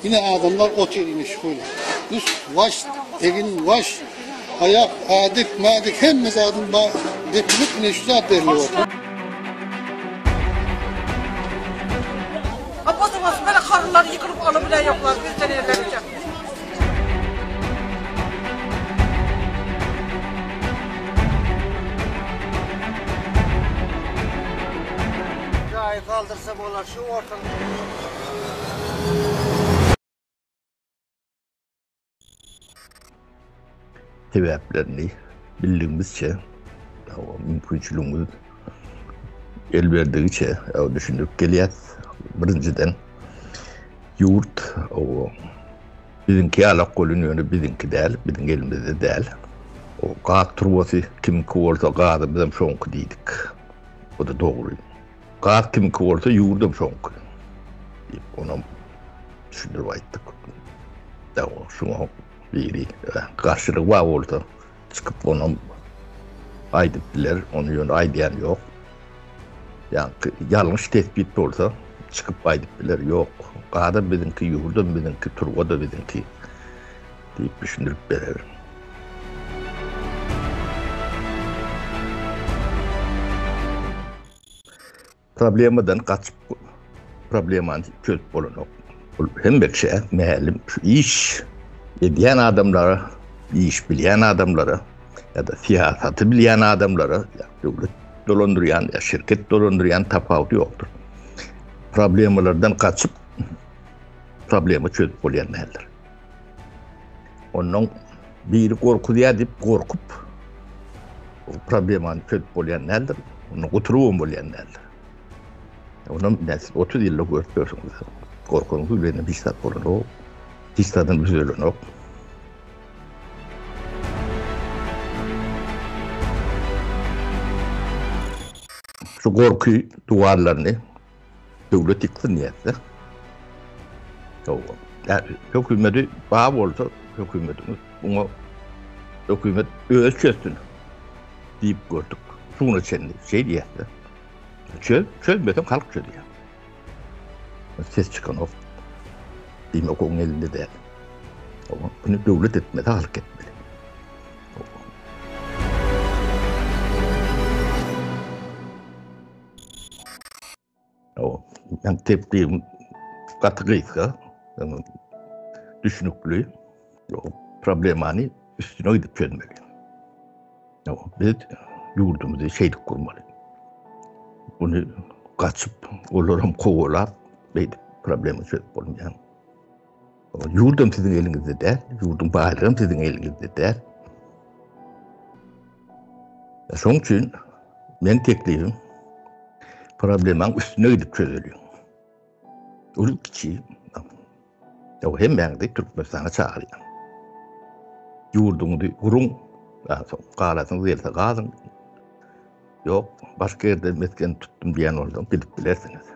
Ine adamlar otyr ine şöyle. Üst baş, egin baş, ayak, ädik, mädik hemme zadyň bar depilip ine şu zat berilip otyr. Abbas böyle karınları yıkılıp alabilen yoklar bir tane yerlerce. Jaýy galdyrsa bolar şu ortalyk. Sebäplerini bildigimizçe, mümkinçiligimiz el berdigiçe düşündirip gelýäs. Birinjiden, ýurt biziňki ýalak welin ýöne biziňki däl, biziň elimizde däl. O gaz turbasy kimiňki bolsa gazymyzam şoňky diýdik. O-da dogry. Gaz kimiňki bolsa ýurdam şoňky diýip onam düşündirip aýtdyk. Şuňa biri garşylygy bar bolsa çykyp onam aýdyp biler, ony ýöne aýdýan ýok. Ýaňky ýalňyş tesbit bolsa çykyp aýdyp biler, ýok, gazam biziňki, ýurdam biziňki, turba-da biziňki diýip düşündirip berer. Problemadan gaçyp problemany çözüp bolanok. Ol hemme kişä mälim şu iş edýän adamlara, iş bilýän adamlara ýa-da syýasaty bilýän adamlara, ýa döwlet dolandyrýan ýa şirket dolandyrýan tapawudy ýokdur. Problemalardan gaçyp problema çözüp bolýan däldir. Ondan biri gorkuzýar diýip gorkup problemany çözüp bolýan däldir. Ondan gutulybam bolýan däldir. Ondan näs 30 ýylda görüp ýörsüňiz. Gorkunyň bilen hiç zat bolanok. Hiç zadyň düzelenok. Şu gorky duwarlaryny Döwlet ýyksyn diýýäs-de. Hawa. Hökümeti bar bolsa, hökümetiňiz muňa hökümet özi çözsün diýip gördük. Şu güne çenli şeý diýýäs-de. Çöz, çözmeseň halk çözýär. Ses çykanok. Diýmek oň elinde däl. Hawa, bunu döwlet etmese halk etmeli. Men teklibim gaty gysga, düşünikli. Problemany üstüne gidip çözmeli. Biz ýurdumyzy şeýdip gurmaly. Bunu gaçyp, olaram kowalap, beýdip problema çözüp bolmaýar. Ýurdam siziň eliňizde däl, ýurduň baýlygam siziň eliňizde däl. Şoň üçin men teklibim problemaň üstüne gidip çözeliň. Uly kiçi ýa hemmäňizi Türkmenistana çagyrýan. Ýurduňyzy guruň, soň galasyňyz gelse galyň. Ýok, başga ýerde mesgen tutdum diýen bolsaň gidip bilersiňiz.